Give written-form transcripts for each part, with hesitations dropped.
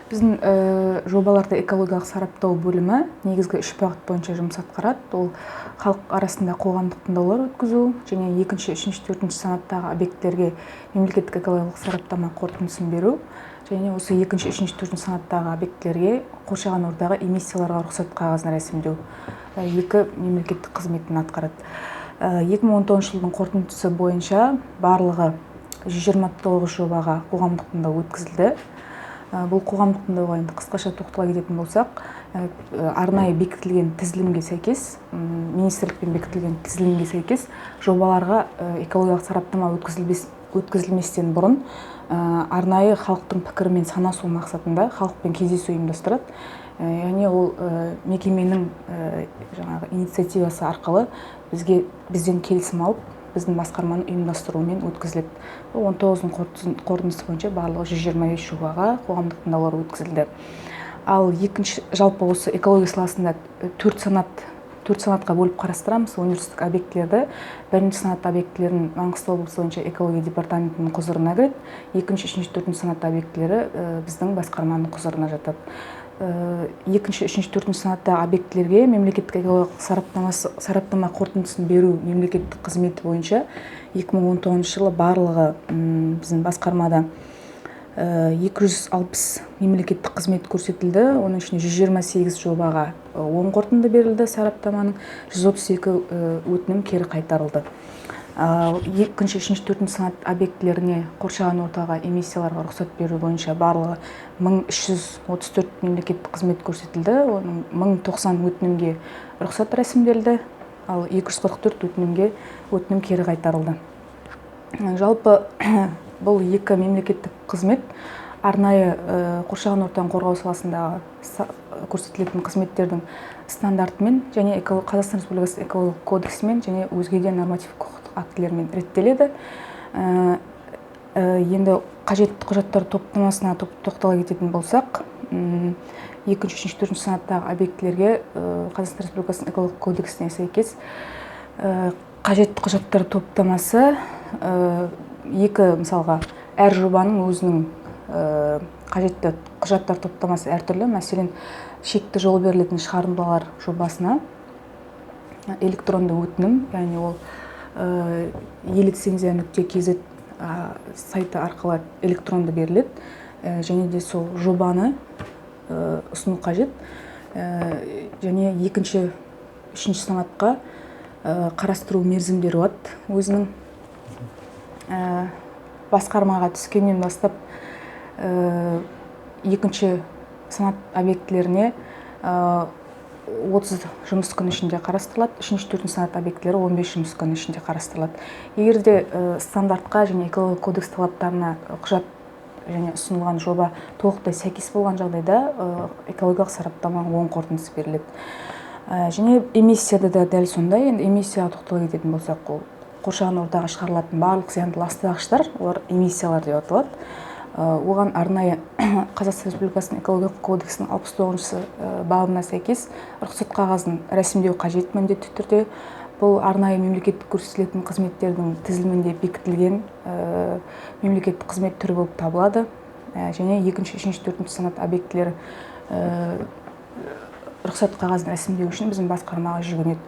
Біздің жобаларды экологиялық сараптау бөлімі негізгі үш бағыт бойынша жұмыс атқарады. Ол халық арасында қоғамдық тыңдаулар өткізу және екінші, үшінші, төртінші санаттағы объектілерге мемлекеттік экологиялық сараптама қорытындысын беру және осы екінші, үшінші, төртінші санаттағы объектілерге қоршаған ортаға эмиссияларға рұқсат қағазын рәсімдеу екі мемлекеттік қызметін атқарады. 2019 жылдың қорытындысы бойынша барлығы 129 жобаға қоғамдық тыңдау өткізілді. Бұл қоғамдық тыңдауға енді қысқаша тоқтала кететін болсақ, арнайы бекітілген тізілімге сәйкес, министрлікпен бекітілген тізілімге сәйкес жобаларға экологиялық сараптама өткізілместен бұрын арнайы халықтың пікірімен санасу мақсатында халықпен кездесу ұйымдастырады. Яғни ол мекеменің жаңағы инициативасы арқылы бізден келісім алып, біздің басқарманың ұйымдастыруымен өткізіледі. Он тоғыздың қорытындысы бойынша барлығы 125 жобаға қоғамдық тыңдаулар өткізілді. Ал екінші, жалпы осы экология саласында төрт санатқа бөліп қарастырамыз өндірістік объектілерді. Бірінші санат объектілерін Маңғыстау облысы бойынша экология департаментінің құзырына кіреді. Екінші, үшінші, төртінші санат объектілері біздің басқарманың құзырына жатады. Екінші, үшінші, төртінші санаттағы объектілерге мемлекеттік экологиялық сараптама қорытындысын беру мемлекеттік қызметі бойынша 2019 жылы барлығы біздің басқармада 260 мемлекеттік қызмет көрсетілді. Оның ішінде 128 жобаға оң қорытынды берілді сараптаманың, 132 өтінім кері қайтарылды. Екінші, үшінші, төртінші санат объектілеріне қоршаған ортаға эмиссияларға рұқсат беру бойынша барлығы 1334 мемлекеттік қызмет көрсетілді. Оның 1090 өтінімге рұқсат рәсімделді, ал 244 өтінімге өтінім кері қайтарылды. Жалпы бұл екі мемлекеттік қызмет арнайы қоршаған ортаны қорғау саласындағы көрсетілетін қызметтердің стандартымен және Қазақстан Республикасы экологиялық кодексімен және өзге де нормативтік құқықтық актілермен реттеледі. Енді қажетті құжаттар топтамасына тоқтала кететін болсақ, екінші, үшінші, төртінші санаттағы объектілерге Қазақстан Республикасының экологиялық кодексіне сәйкес қажетті құжаттар топтамасы екі, мысалға, әр жобаның өзінің қажетті құжаттар топтамасы әртүрлі. Мәселен, шекті жол берілетін шығарындылар жобасына электронды өтінім, яғни ол е-лицензия нүкте kz сайты арқылы электронды беріледі. Және де сол жобаны ұсыну қажет. Және екінші, үшінші санатқа қарастыру мерзімдері болады өзінің. Басқармаға түскеннен бастап екінші санат объектілеріне 30 жұмыс күні ішінде қарастырылады, үшінші, төртінші санат объектілері 15 жұмыс күні ішінде қарастырылады. Егер де стандартқа және экологиялық кодекс талаптарына құжат және ұсынылған жоба толықтай сәйкес болған жағдайда экологиялық сараптама оң қорытындысы беріледі. Және эмиссияда да дәл сондай. Енді эмиссияға тоқтала кететін болсақ, ол қоршаған ортаға шығарылатын барлық зиянды ластағыштар, олар эмиссиялар деп аталады. Оған арнайы Қазақстан Республикасының экологиялық кодексінің 69-шы бабына сәйкес рұқсат қағазын рәсімдеу қажет міндетті түрде. Бұл арнайы мемлекеттік көрсетілетін қызметтердің тізілімінде бекітілген мемлекеттік қызмет түрі болып табылады. Және екінші, үшінші, төртінші санат объектілері рұқсат қағазын рәсімдеу үшін біздің басқармаға жүгінеді.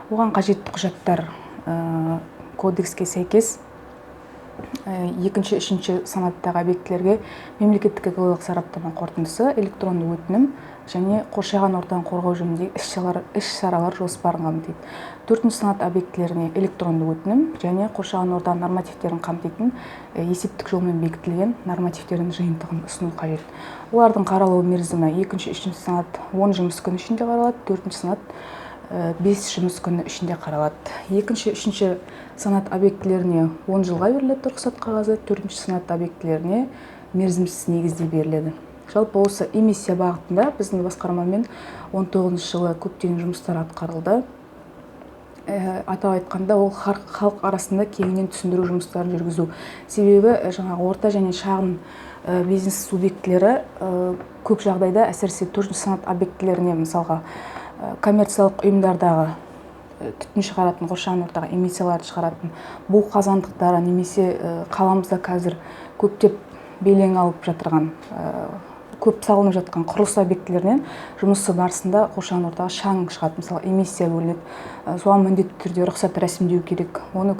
Оған қажетті құжаттар кодекске сәйкес екінші, үшінші санаттағы объектілерге мемлекеттік экологиялық сараптама қорытындысы, электронды өтінім және қоршаған ортаны қорғау жөніндегі іс-шаралар жоспарын қамтиды. Төртінші санат объектілеріне электронды өтінім және қоршаған орта нормативтерін қамтитын есептік жолмен бекітілген нормативтердің жиынтығын ұсыну қажет. Олардың қаралу мерзімі екінші, үшінші санат 10 жұмыс күні ішінде қаралады, төртінші санат 5 жұмыс күні ішінде қаралады. Екінші, үшінші санат объектілеріне 10 жылға беріледі рұқсат қағазы, төртінші санат объектілеріне мерзімсіз негізде беріледі. Жалпы осы эмиссия бағытында біздің басқармамен 19 жылы көптеген жұмыстар атқарылды. Атап айтқанда, ол халық арасында кеңінен түсіндіру жұмыстарын жүргізу. Себебі жаңағы орта және шағын бизнес субъектілері көп жағдайда, әсіресе төртінші санат объектілеріне, мысалға, коммерциялық ұйымдардағы түтін шығаратын, қоршаған ортаға эмиссияларды шығаратын бу қазандықтары немесе қаламызда қазір көптеп белең алып жатырған Көп салынып жатқан құрылыс объектілерінен жұмысы барысында қоршаған ортаға шаң шығады, мысалы, эмиссия бөлінеді. Соған міндетті түрде рұқсат рәсімдеу керек. Оны